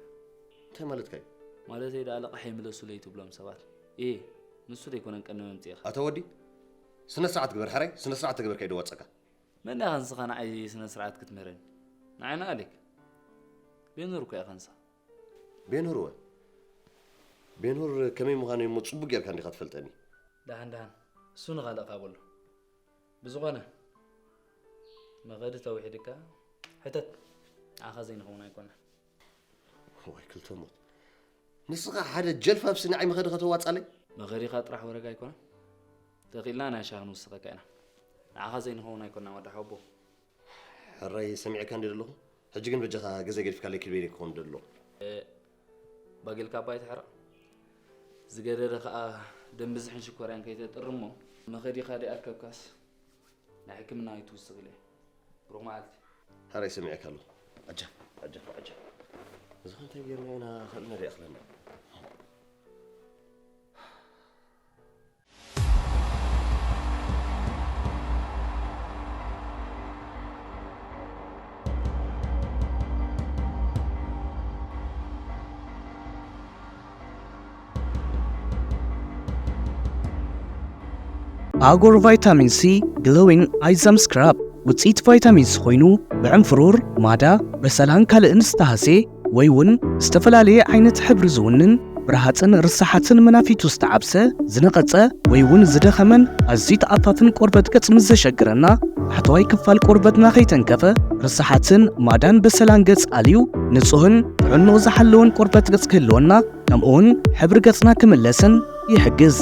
እንታይ ማለትካ እዩ? ማለተይ ደኣ ልቓሕ ይምለሱለይ ትብሎም ሰባት። ኢ፣ ንሱ ደይኮነን ቀንዲ መምጽኢኻ። ኣታ ወዲ፣ ስነ ስርዓት ግበር ሓራይ፣ ስነ ስርዓት ተግበርካ እዩ ደዋጸካ። መን ኢኻ ንስኻ ንዓይ ስነ ስርዓት ክትምህረኒ? ንዓይ ንኣሌክ ቤኑር እኮ ኢኻ ንስኻ። ቤኑር እወ። ቤኑር ከመይ ምዃነይ እሞ ጽቡቕ ጌርካ እንዲኻ ትፈልጠኒ። ደሓን ደሓን፣ እሱ ንኻልእ ካብ ኣሎ። ብዝኾነ መኸዲ ተውሒድካ ሕተት፣ ንዓኻ ዘይንኸውን ኣይኮነን። ወይ ክልተ ሞት። ንስኻ ሓደ ጀልፋፍሲ ንዓይ መኸዲ ከተዋጻለይ? መኸዲኻ ጥራሕ ወረጋ ኣይኮነን። ተኺልና ናይ ሻሂ ንውስኸካ ኢና። ንዓኻ ዘይንኸውን ኣይኮና ወዲ ሓቦ። ሕራይ ሰሚዐካ እንዲ ዘለኹ። ሕጂ ግን በጃኻ ገዛ ገዲፍካለይ ክልቤኒ ክኾን ደሎ። ባጌልካ ኣባይ ትሕረቕ። ዝገደደ ኸኣ ደም ብዝሕን ሽኮርያን ከይተጥሪ እሞ መኸዲኻ ደይኣከብካስ ናይ ሕክምና ኣይትውስኽ ኢለ። ብሩኽ መዓልቲ። ሕራይ ሰሚዐካ ኣለኹ። ኣጃ፣ ኣጃ፣ ኣጃ። እዚ ኸ እንታይ ጌርና ኢና ኸልና ደይኣኽለና። ኣጎር ቫይታሚን ሲ ግሎዊን ኣይዛም ስክራብ ውፅኢት ቫይታሚን ሲ ኮይኑ ብዕንፍሩር፣ ማዳ፣ በሰላን ካልእን ዝተሃስየ ወይ እውን ዝተፈላለየ ዓይነት ሕብሪ ዝውንን ብረሃፅን ርሳሓትን መናፊቱ ዝተዓብሰ፣ ዝነቐፀ ወይ እውን ዝደኸመን ኣዝዩ ተኣፋፍን ቆርበት ገፅ ምስ ዘሸግረና ታሕተዋይ ክፋል ቆርበትና ከይተንከፈ ርሳሓትን ማዳን በሰላን ገፅ ኣልዩ ንፁህን ጥዕንኡ ዝሓለወን ቆርበት ገፅ ክህልወና ከምኡ እውን ሕብሪ ገፅና ክምለስን ይሕግዝ።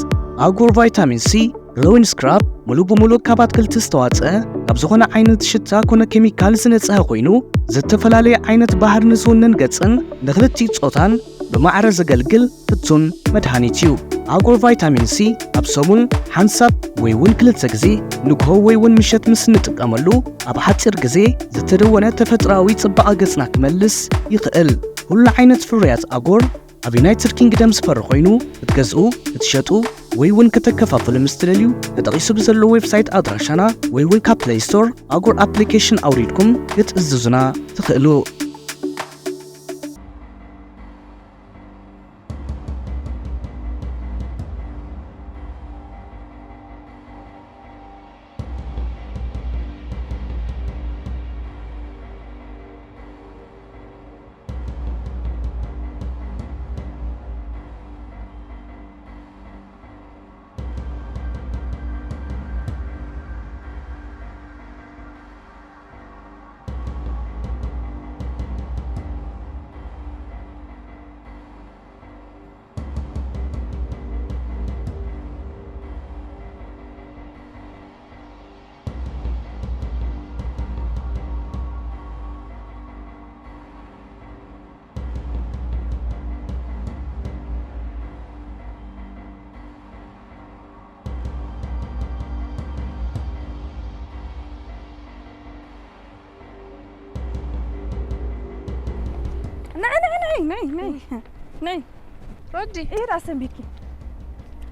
ኣጎር ቫይታሚን ሲ ግሎዊን ስክራብ ሙሉእ ብሙሉእ ካብ ኣትክልቲ ዝተዋፀአ ካብ ዝኾነ ዓይነት ሽታ ኮነ ኬሚካል ዝነፅሀ ኮይኑ ዝተፈላለየ ዓይነት ባህሪ ንዝውንን ገፅን ንክልቲኡ ፆታን ብማዕረ ዘገልግል ፍቱን መድሃኒት እዩ። ኣጎር ቫይታሚን ሲ ኣብ ሰሙን ሓንሳብ ወይ እውን ክልተ ግዜ ንግሆ ወይ እውን ምሸት ምስ እንጥቀመሉ ኣብ ሓፂር ግዜ ዝተደወነ ተፈጥሮኣዊ ፅባቐ ገፅና ክመልስ ይኽእል። ኩሉ ዓይነት ፍርያት ኣጎር ኣብ ዩናይትድ ኪንግደም ዝፈሪ ኮይኑ ክትገዝኡ፣ ክትሸጡ ወይ እውን ከተከፋፍሉ ምስ ትደልዩ ተጠቒሱ ብዘሎ ዌብሳይት ኣድራሻና ወይ እውን ካብ ፕለይ ስቶር ኣጎር ኣፕሊኬሽን ኣውሪድኩም ክትእዝዙና ትኽእሉ። ናይ ናይ ናይ ናይ ናይ ናይ ሮዲ። ኢድ ኣሰንቢድኪ።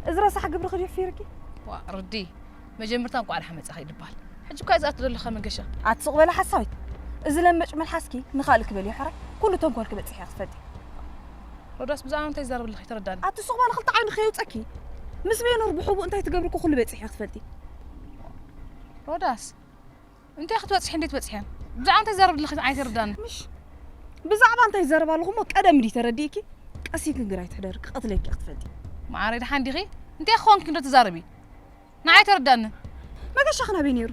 እዚ ረሳሕ ግብርኺ ድዩ ፊርኪ? ዋ ሮዲ፣ መጀመርታ እንቋዕ ደሓን መጻኺ ይድበሃል። ሕጂ እኳ እዛ እትደለኻ መንገሻ። ኣቲ ሱቕ በሊ ሓሳዊት። እዚ ለመጭ መልሓስኪ ንኻልእ ክበል እዩ ሕራይ። ኩሉ ተንኮልኪ በጺሕያ ክትፈልጢ። ሮዳስ ብዛዕባ እንታይ ይዛረብ ኣለኺ ተረዳኒ። ኣቲ ሱቕ በሊ ክልተ ዓይኑ ከየውጸኪ። ምስ ቤኑር ብሕቡእ እንታይ ትገብሪ እኮ ኩሉ በጺሕያ ክትፈልጢ። ሮዳስ እንታይ ክትበጽሒ እንዴት በጽሕያን? ብዛዕባ እንታይ ትዛረብ ኣለኺ ኣይተረዳንን። ምሽ ብዛዕባ እንታይ ይዛረብ ኣለኹ እሞ ቀደም ድዩ ተረዲእኪ? ቀሲንኪ ግራ ኣይትሕደሪ ክቐትለኪ ክትፈልጢ። ማዓረይ ደሓን ዲኺ? እንታይ ክኾንኪ እንዶ ትዛረቢ? ንዓይ ኣይተረዳንን። መገሻኺ ናበይ ነይሩ?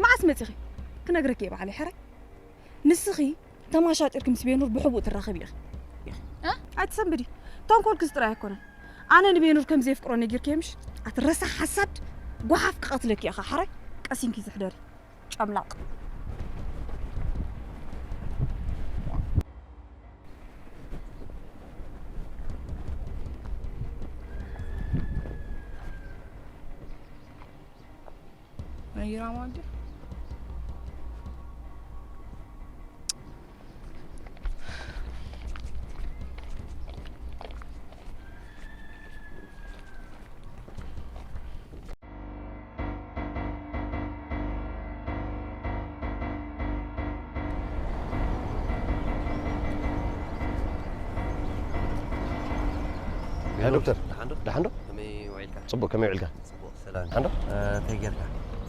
መዓስ መጺኺ? ክነግረኪ እየ ባዕለይ ሕራይ። ንስኺ ተማሻጢርኪ ምስ ቤኑር ብሕቡእ ትራኸቢ ኢኺ። እ? ኣይትሰንብዲ። ተንኮልኪ እዚ ጥራይ ኣይኮነን። ኣነ ንቤኑር ከም ዘየፍቅሮ ነጊርኪ ምሽ? ኣቲ ረሳሕ ሓሳድ ጓሓፍ ክቐትለኪ ኢኻ ሓራይ ቀሲንኪ ዝሕደሪ ጨምላቕ። ነጊራ ማለት ድያ? ያ ዶክተር፣ ደሓን ዶ? ደሓን ዶ? ከመይ ውዒልካ? ጽቡቕ፣ ከመይ ውዒልካ? ጽቡቕ፣ ሰላም። ደሓን ዶ? እ፣ እንታይ ጌርካ?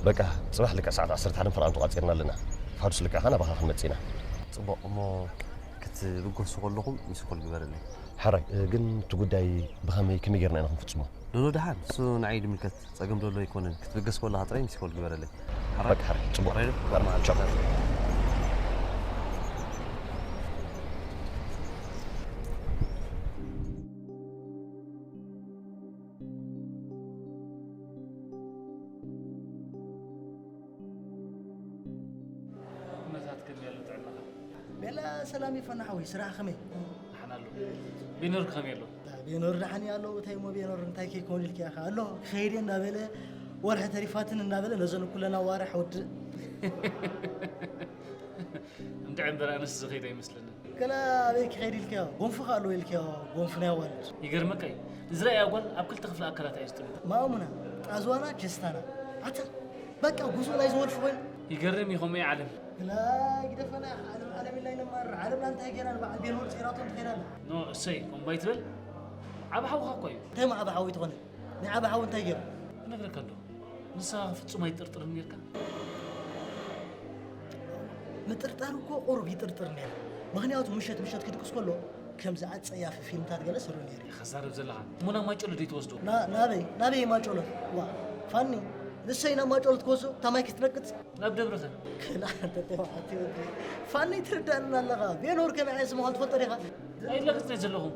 በቃ፣ ጽባሕ ልክዕ ሰዓት ዓሰርተ ሓደን ፈረቓን ተቋጺርና ኣለና። ፋዱስ ልክዕኻ ናባኻ ክንመጽእ ኢና። ጽቡቕ፣ እሞ ክትብገሱ ከለኹም ሚስኮል ግበረለይ። ሕራይ፣ እ፣ ግን እቲ ጉዳይ ብኸመይ፣ ከመይ ጌርና ኢና ክንፍጽሞ? ሎሎ ደሓን፣ እሱ ንዓይ ድምልከት ጸገም ዶ ኣሎ ኣይኮነን፣ ክትብገስ ከለኻ ጥራይ ምስ ኮል ግበረለይ። ሕራይ? በቃ ሕራይ፣ ጽቡቕ። ሕራይ ዶ? በቃ፣ ቻው። ኩነታት ከመይ ኣሎ ጥዕናኻ? ቤላ ሰላም ይፈና ሓወይ፣ ስራሕ ከመይ? ደሓን ኣሎ። ቤኖር ከመይ ኣሎ? ቤኖር ደሓን እዩ ኣሎ። እንታይ እሞ ቤኖር እንታይ ከይኮን ኢልካ ኢኻ? ኣሎ፣ ክኸይድ እየ እንዳበለ፣ ወርሒ ተሪፋትን እንዳበለ፣ ነዘን ኩለን ኣዋርሕ ወድእ። እንድዒ እምበር ኣነስ ዝኸይድ ኣይመስለንን። ገላ ኣበይ ክኸይድ ኢልካዮ? ጎንፊ ከ ኣለዎ ኢልካዮ፣ ጎንፊ ናይ ኣዋልድ። ይገርመካ እዩ። ንዝረኣያ ጓል ኣብ ክልተ ክፍለ ኣካላት እያ ዝጥምታ። ማእሙና፣ ጣዝዋና፣ ቸስታና። ኣታ፣ በቃ ጉዞ ናይ ዝወልፊ ኮይኑ። ይገርም እዩ ከምኡ እዩ ዓለም። ግላይ ግደፈና፣ ዓለም ዓለም ኢልና ይነማርር። ዓለምና እንታይ ገይራ ንበዓል ቤንሆር ጸይራቶ ትኸይድ ኣላ? ኖ፣ እሰይ፣ እምባ ይትበል። ዓቢ ሓውኻ እኮ እዩ። እንታይ እሞ ዓቢ ሓው ትኾነ? ናይ ዓቢ ሓው እንታይ ገይሩ? ክነግረካ እንዶ፣ ንስኻ ፍጹም ኣይትጥርጥርን ኔርካ። ምጥርጣር እኮ ቁሩብ ይጥርጥር ነይረ። ምኽንያቱ ምሸት ምሸት ክድቅስ ከሎ ከምዚ ኣጸያፊ ፊልምታት ገለ ስርሑ ነይሩ። ኢኻ ትዛረብ ዘለኻ። እሞ ናብ ማጨሎ ደይ ትወስዶ? ና-፣ ናበይ? ናበይ ማጨሎ? ዋ፣ ፋኒ፣ ንሰይ ናብ ማጨሎ ትወስዶ? እታ ማይ ክትነቅጽ? ናብ ደብርኸ? ክላ፣ እንተ ተባዕቲ ወዲ። ፋኒ ትርዳእና ኣለኻ። ቤኖር ከመይ ዓይነት ምዃኑ ትፈልጦ ዲኻ? ኣይለኽጽ ዘለኹም።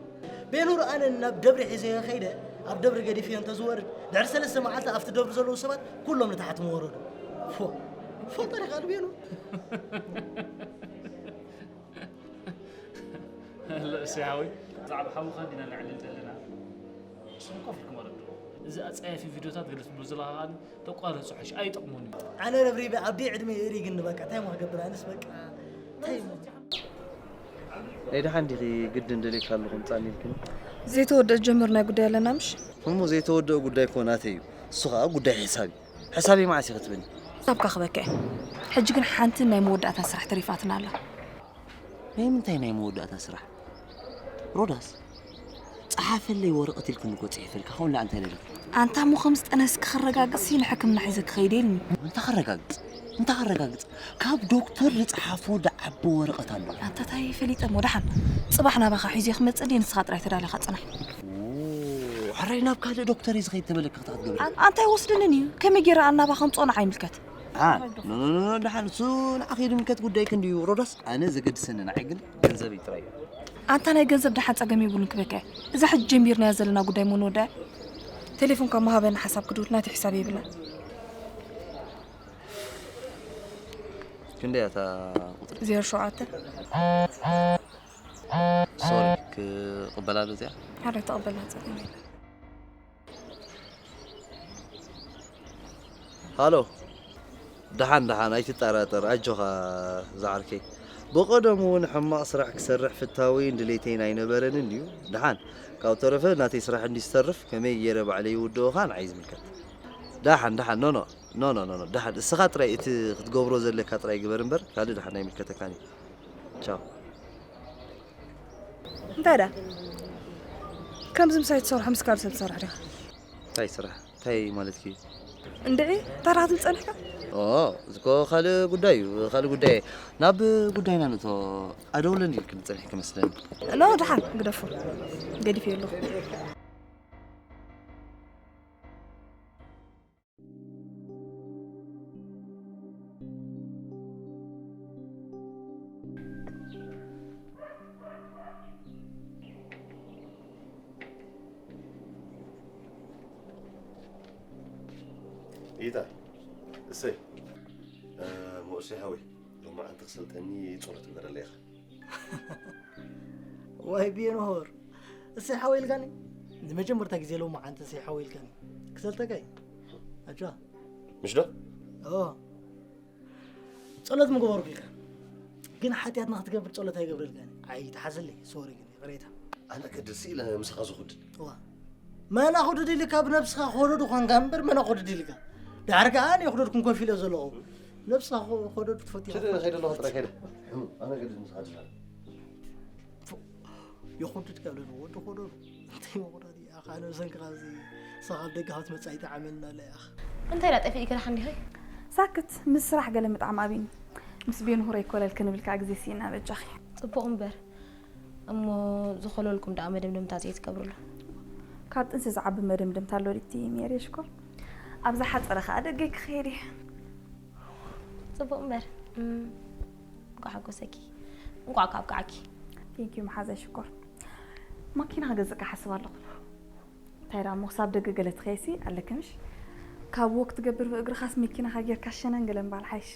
ቤኑር ኣነ ናብ ደብሪ ሒዘዮ ከይደ፣ ኣብ ደብሪ ገዲፈዮ እንተዝወርድ፣ ድሕሪ ሰለስተ መዓልቲ ኣብቲ ደብሪ ዘለዉ ሰባት ኩሎም ንታሕቲ ምወረዱ። ፎ፣ ፎ፣ ታሪኽ ኣልቤኑ። እሰይ ሓወይ፣ ብዛዕባ ሓውኻ እንዲና ነዕልል ዘለና። ንስኹም ኮፍ ኢልኩም ኣረድኡ። እዚ ኣጸያፊ ቪድዮታት ገለ ትብሉ ዘለኻ ከኣ ተቋረጹ ሕሽ፣ ኣይጠቕሙን እዩ። ኣነ ረብሪበ ኣብ ደይ ዕድመ የእሪግኒ በቃ፣ እንታይ እሞ ክገብር ኣነስ በቃ፣ እንታይ እሞ። ናይ ደሓን ዲኺ ግድን ደልየካ ኣለኹ ምጻኒ ኢልክኒ? ዘይተወደአ ጀምር ናይ ጉዳይ ኣለና ምሽ? እሞ ዘይተወደአ ጉዳይ እኮ ናተይ እዩ። እሱ ኸኣ ጉዳይ ሕሳብ እዩ። ሕሳበይ መዓስ ኢኺ ትብኒ? ሓሳብካ ክበካ እየ። ሕጂ ግን ሓንቲ ናይ መወዳእታ ስራሕ ተሪፋትና ኣላ። ናይ ምንታይ ናይ መወዳእታ ስራሕ? ሮዳስ፣ ጸሓፈለይ ወረቐት ኢልክኒ እኮ ጽሒፈልካ፣ ከምኡ እንታይ ነይሩ? ኣንታ እሞ ከም ዝጠነስኪ ክረጋግጽሲ ንሕክምና ሒዘ ክኸይድ እየ ኢልኒ። እንታይ ከረጋግጽ? እንታይ ከረጋግጽ? ካብ ዶክተር ዝጸሓፎ ዝዓቢ ወረቐት ኣሎ። ኣንታ ታይ ፈሊጠ እሞ ደሓን ጽባሕ ናባኻ ሒዘ ክመጽእ ድየ ንስኻ ጥራይ ተዳሊኻ ጽናሕ። ኦ፣ ሕራይ ናብ ካልእ ዶክተር እየ ዝኸይድ ተበለካ እንታይ ክትገብሪ? ኣን-፣ ኣንታ ኣይወስድንን እዩ። ከመይ ገይረ ኣናባ ከምጽኦ ንዓይ ይምልከት። አ፣ ኖ፣ ኖ፣ ኖ፣ ኖ፣ ደሓን እሱ ንዓኺ ዝምልከት ጉዳይኪ እንድዩ ሮዳስ፣ ኣነ ዘገድሰኒ ንዓይ ግን ገንዘበይ ጥራይ እዩ። ኣንታ ናይ ገንዘብ ደሓን ጸገም የብሉን ክበካ እየ። እዛ ሕጂ ጀሚርናያ ዘለና ጉዳይ እሞ ንወድኣ። ቴሌፎንካ እሞ ሃበኒ ሓሳብ ክድውል ናተይ ሕሳብ የብላን። ክንደይ እያ እታ ቁጽሪ? ዜሮ ሸውዓተ። ሶሪ፣ ክቕበላ ዶ እዚኣ? ሓደ ተቐበልና ጸገም የለን። ሃሎ፣ ደሓን ደሓን፣ ኣይትጠራጠር፣ ኣጆኻ ዝዓርከይ። ብቐደሙ እውን ሕማቕ ስራሕ ክሰርሕ ፍታወይን ድሌተይን ኣይነበረንን ድዩ? ደሓን፣ ካብኡ ተረፈ ናተይ ስራሕ እንድዩ ዝተርፍ፣ ከመይ ገይረ ባዕለይ ይውድኦ ኸኣ ንዓይ ዝምልከት። ደሓን ደሓን፣ ኖ ኖ፣ ኖ ኖ ኖ ኖ፣ ደሓን፣ እስኻ ጥራይ እቲ ክትገብሮ ዘለካ ጥራይ ግበር እምበር፣ ካልእ ደሓን ኣይምልከተካን እዩ። ቻው። እንታይ ደኣ? ከምዚ ምሳይ ትሰርሖ ምስ ካልእ ሰብ ትሰርሕ ዲኻ? እንታይ ስራሕ? እንታይ ማለትኪ? እንድዒ፣ ታራ ክትብል ጸኒሕካ? ኦ፣ እዚ እኮ ካልእ ጉዳይ እዩ፣ ካልእ ጉዳይ። ናብ ጉዳይና ንእቶ። ኣደውለኒ ኢልክኒ ጸኒሕኪ መስለኒ። ኖ፣ ደሓን ግደፎ። ገዲፈዮ ኣለኹ። ኢታ፣ እሰይ፣ እ፣ ሞእሴ ሓወይ፣ ሎማዓንቲ ክሰልጠኒ ጸሎት ግበረለይ ኢኻ። ዋይ ቤንሆር፣ እሰይ ሓወይ ኢልካኒ። ንመጀመርታ ግዜ ሎማዓንቲ እሰይ ሓወይ ኢልካኒ። ክሰልጠካ እዩ። ኣጆኻ። ምሽ ዶ? ኦ። ጸሎት ምገበርኩልካ። ግን ሓጢኣት ንኽትገብር ጸሎት ኣይገብረልካን። ኣይትሓዘለይ፣ ሶሪ ግን ይቕሬታ። ኣነ ከድር ስኢለ ምሳኻ ዝኹድድ። እዋ። መን ኣኹድድ ኢልካ ብነብስኻ ኮደዱ ኾንካ እምበር መን ኣኹድድ ኢልካ? ድሓር ከኣ ኣነ የኹደድኩም ኮፍ ኢለ ዘለኹ። ነብስኻ ኮ-፣ ኮደዱ ትፈትያ። ሽደ ከይደ ኣለኹ ጥራይ ከይደ። ሕሙ፣ ኣነ ከድር ምሳኻ ዝዛረብ። ፎ-፣ የኹድድ ካብ ደዱ ወዲ ኮደዱ። እንታይ መቑረሪ? ኣኻ ነብሰን ካብ እዚ ሳኻብ ደገ ካብ ትመጽእ ኣይጠዓመና ኣለ ኣኻ። እንታይ ደኣ ጠፊእኪ ደሓን ዲኺ? ሳክት፣ ምስ ስራሕ ገለ ምጥዓም ኣብዩኒ። ምስ ቤንሁር ኣይኮለል ክንብል ከኣ ግዜ ስኢና በጃኺ። ጽቡቕ እምበር። እሞ ዝኾለልኩም ደኣ መደምደምታ ዘይትገብሩሉ? ካብ ጥንሲ ዝዓቢ መደምደምታ ኣሎ ድቲ ሜሪ ሽኮር? ኣብ ዝሓጸረ ከኣ ደገ ክኸይድ እየ። ጽቡቕ እምበር። እም፣ እንቋዕ ሓጎሰኪ። እንቋዕ ካብ ከዓኪ። Thank you መሓዛ ሽኮር። ማኪና ክገዝእ ክሓስብ ኣለኹ። እንታይ ደኣ እሞ ክሳብ ደገ ገለ ትኸይሲ ኣለኪ ምሽ? ካብ ወክ ትገብር ብእግርኻስ መኪናኻ ጌርካ ሸነን ገለ ምባል ሓይሽ።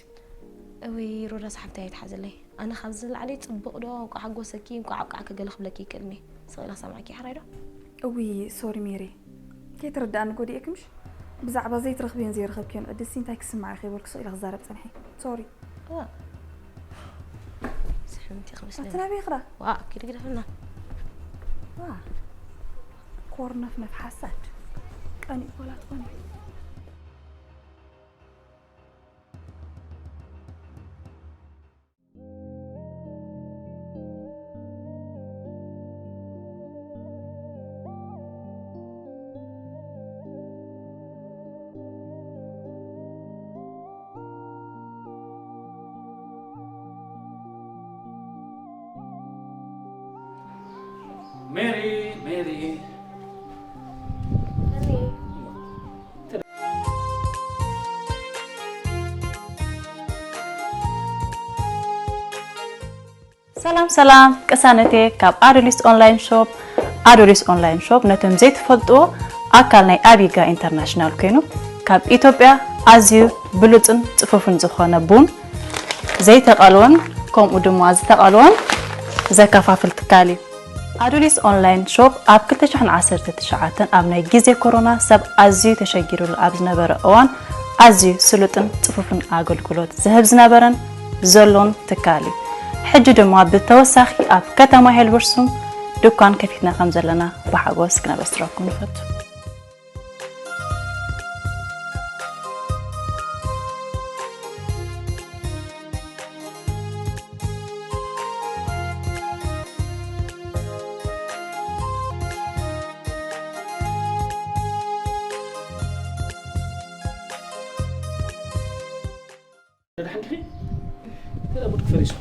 እውይ ሮዳስ ሓፍተይ ኣይትሓዝለይ። ኣነ ካብዚ ንላዕሊ ጽቡቕ ዶ እንቋዕ ሓጎሰኪ እንቋዕ ኣብቃዕኪ ገለ ክብለኪ ይክእልኒ። ስቕ ኢለ ክሰምዓኪ እየ ሕራይ ዶ? እውይ ሶሪ ሜሪ። ከይትርድኣኒ ጎዲኤኪ ምሽ? ብዛዕባ ዘይትረኽብዮን ዘይረኸብክዮን ዕድልሲ እንታይ ክስምዓዮ ከይበልኩ ስቕ ኢለ ክዛረብ ጸኒሐ። ሶሪ። እዋ። ስሕምቲ ክመስለኒ። ኣቲ ናበይ ክዳ? ዋ፣ ኪዲ ግደፈና። ዋ። ኮርነፍነፍ ሓሳድ። ቀኒ ቆላ ትኾኒ። ሜሪ፣ ሜሪ። ሰላም ሰላም ቅሳነቴ ካብ ኣዶሊስ ኦንላይን ሾፕ። ኣዶሊስ ኦንላይን ሾፕ ነቶም ዘይትፈልጥዎ ኣካል ናይ ኣቢጋ ኢንተርናሽናል ኮይኑ ካብ ኢትዮጵያ ኣዝዩ ብሉጽን ጽፉፍን ዝኾነ ቡን ዘይተቐልወን ከምኡ ድማ ዝተቐልወን ዘከፋፍል ትካል እዩ። ኣዱሊስ ኦንላይን ሾፕ ኣብ ክልተ ሽሕን ዓሰርተ ትሽዓተን ኣብ ናይ ግዜ ኮሮና ሰብ ኣዝዩ ተሸጊሩሉ ኣብ ዝነበረ እዋን ኣዝዩ ስሉጥን ጽፉፍን ኣገልግሎት ዝህብ ዝነበረን ዘሎን ትካል እዩ። ሕጂ ድማ ብተወሳኺ ኣብ ከተማ ሄልበርሱም ድኳን ከፊትና ከም ዘለና ብሓጎስ ክነበስረኩም ንፈቱ። ደሓን ዲኺ? ገለ ሙድኪ ፈሪሱ።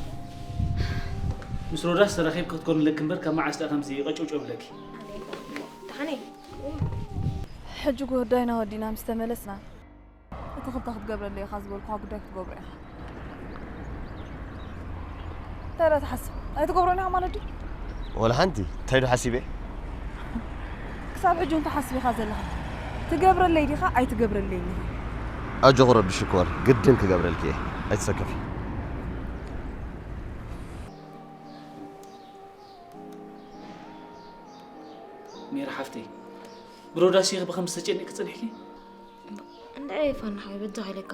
ምስ ሮዳስ ተራኺብኪ ክትኮንለኪ እምበር ካብ መዓስ ደኣ ከምዚ ቀጨውጨው ብለኪ? ደሓነይ። ሕጂ ጉዳይና ወዲና ምስ ተመለስና፣ እቲ ክልተ ክትገብረለይ ኢኻ ዝበልኩኻ ጉዳይ ክትገብሮ ኢኻ። እንታይ ደኣ ትሓስብ? ኣይትገብሮን ኢኻ ማለት ድዩ? ወላ ሓንቲ። እንታይ ዶ ሓሲበ? ክሳብ ሕጂ እንታይ ሓስብ ኢኻ ዘለኻ? ትገብረለይ ዲኻ ኣይትገብረለይን ኢኻ? ኣጆኺ ረቢ ሽኮር፣ ግድን ክገብረልኪ እየ። ኣይትሰከፊ። ሜሪ ሓፍተይ፣ ብሮዳስ ኢኺ ብኸምዚ ተጨኒቕኪ ጸኒሕኪ? እንድዒ ፋና ሓወይ፣ በጃኻ ኢለካ።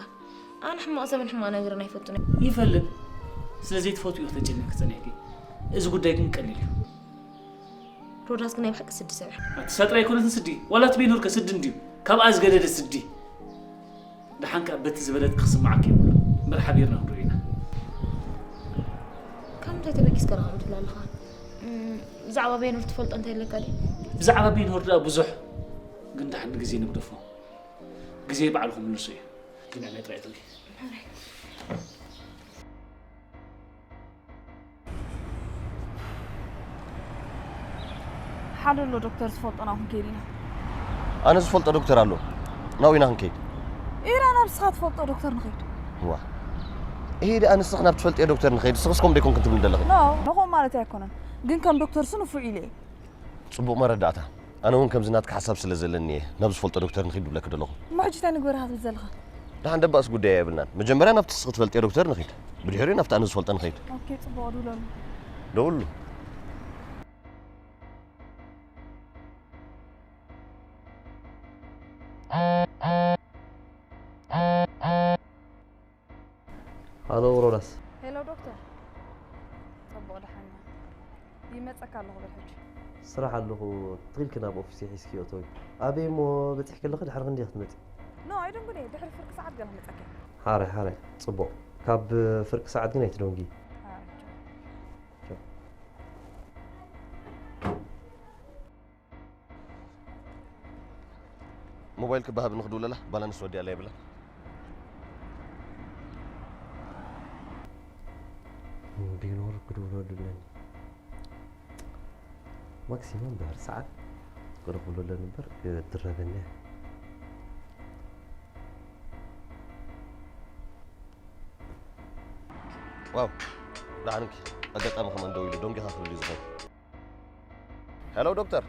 ኣነ ሕማቕ ሰብን ሕማቕ ነገርን ኣይፈቱን እየ። ይፈልጥ። ስለ ዘይትፈትዊ ኢኺ ተጨኒቕኪ ጸኒሕኪ። እዚ ጉዳይ ግን ቀሊል እዩ። ሮዳስ ግን ናይ ብሓቂ ስዲ ሰብ እዩ። ኣቲ ሳጥራ ኣይኮነትን ስዲ፣ ዋላ እቲ ቤኖር ከ ስዲ እንድዩ። ካብኣ ዝገደደ ስዲ። ደሓን ከኣ በቲ ዝበለጽ ክስምዓኪ ይብሉ። እምበር ሓቢርና ክንሪኦ ኢና። ካብ ምንታይ ተበጊስካ ደኣ ከምኡ ትብል ኣለኻ? እም፣ ብዛዕባ ቤኖር ትፈልጦ እንታይ ኣለካ ድዩ? ብዛዕባ ቤኖር ደኣ ብዙሕ፣ ግን ደሓን ንግዜ ንግደፎ። ግዜ ባዕሉ ክምልሶ እዩ። ግን ዕመይ ጥራይ ትብሊ። ሓደ ኣሎ ዶክተር ዝፈልጦ ናብኡ ክንከይድ ኢና። ኣነ ዝፈልጦ ዶክተር ኣሎ። ናብኡ ኢና ክንከይድ። ኢራ ናብ ንስኻ ትፈልጦ ዶክተር ንኸይድ። ዋ። ይሄ ደኣ ንስኽ ናብ ትፈልጥዮ ዶክተር ንኸይድ፣ ንስኽስ ከምኡ ዶ ኣይኮንክን ትብሊ ዘለኺ? ኖ፣ ንኹም ማለት ኣይኮነን። ግን ከም ዶክተር ሱ ንፉዕ ኢለ እየ። ጽቡቕ መረዳእታ። ኣነ እውን ከምዚ ናትካ ሓሳብ ስለ ዘለኒ እየ ናብ ዝፈልጦ ዶክተር ንኺድ ዝብለኪ ዘለኹ። እሞ ሕጂ እንታይ ንግበር ኢኻ ትብል ዘለኻ? ደሓን ደባእስ ጉዳይ ኣይብልናን። መጀመርያ ናብቲ ንስኺ ትፈልጥዮ ዶክተር ንኺድ። ብድሕሪኡ ናብቲ ኣነ ዝፈልጦ ንኺድ። ኦኬ፣ ጽቡቕ፣ ደውለሉ። ደውሉ። ሃሎ ሮዳስ። ሄሎ ዶክተር። ጽቡቕ ደሓን እያ። ይመጸካ ኣለኹ በል ሕጂ። ስራሕ ኣለኹ፣ ትኺልኪ ናብ ኦፊሰይ ሒዝኪዮ እተዊ። ኣበይ እሞ በጺሕኪ ኣለኺ፣ ድሕሪ ክንደይ ክትመጺ? ኖ፣ ኣይደንጉን እየ፣ ድሕሪ ፍርቂ ሰዓት ገለ ክመጸካ እየ። ሓራይ፣ ሓራይ፣ ጽቡቕ። ካብ ፍርቂ ሰዓት ግን ኣይትደንጉ። ሓራይ፣ ቻው። ቻው። ሞባይል ክበሃብኒ ክድውለላ፣ ባላንስ ወዲኣላ የብላን። ቢኖር ክድውለሉ ኣለኒ። ማክሲመም ድሕሪ ሰዓት ክረኽበሉ ኣለኒ እምበር ክድረበኒ እየ። ዋው፣ ደሓንኪ? ኣጋጣሚ ከማን ደው ኢሉ ዶንጊኻ ክብል እዩ ዝኾን። ሄሎ ዶክተር።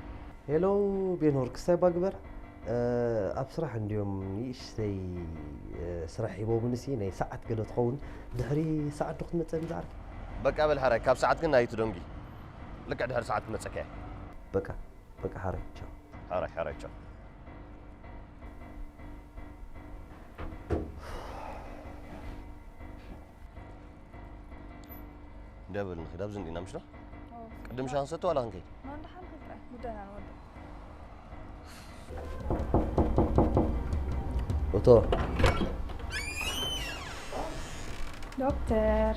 ሄሎ ቤኖር፣ ክስታይ እባ ግበር። ኣብ ስራሕ እንድዮም ንእሽተይ ስራሕ ሂቦምንሲ ናይ ሰዓት ገለ ትኸውን። ድሕሪ ሰዓት ዶ ክትመፀኒ ዝዓርኪ? በቃ በል ሓራይ፣ ካብ ሰዓት ግን ኣይትደንጉ። ልክዕ ድሕሪ ሰዓት ክመፀካ እየ። በቃ በቃ ሓራይ ቻው። ሓራይ ሓራይ ቻው። እንዲያ በል ንኺድ፣ ኣብዚ እንዲና ምሽ ዶ? ቅድም ሻሂ ክንሰቲ ዋላ ክንከይድ? ማን ደሓን ኺድ ጥራይ ጉዳይና ንወድእ። እቶ ዶክተር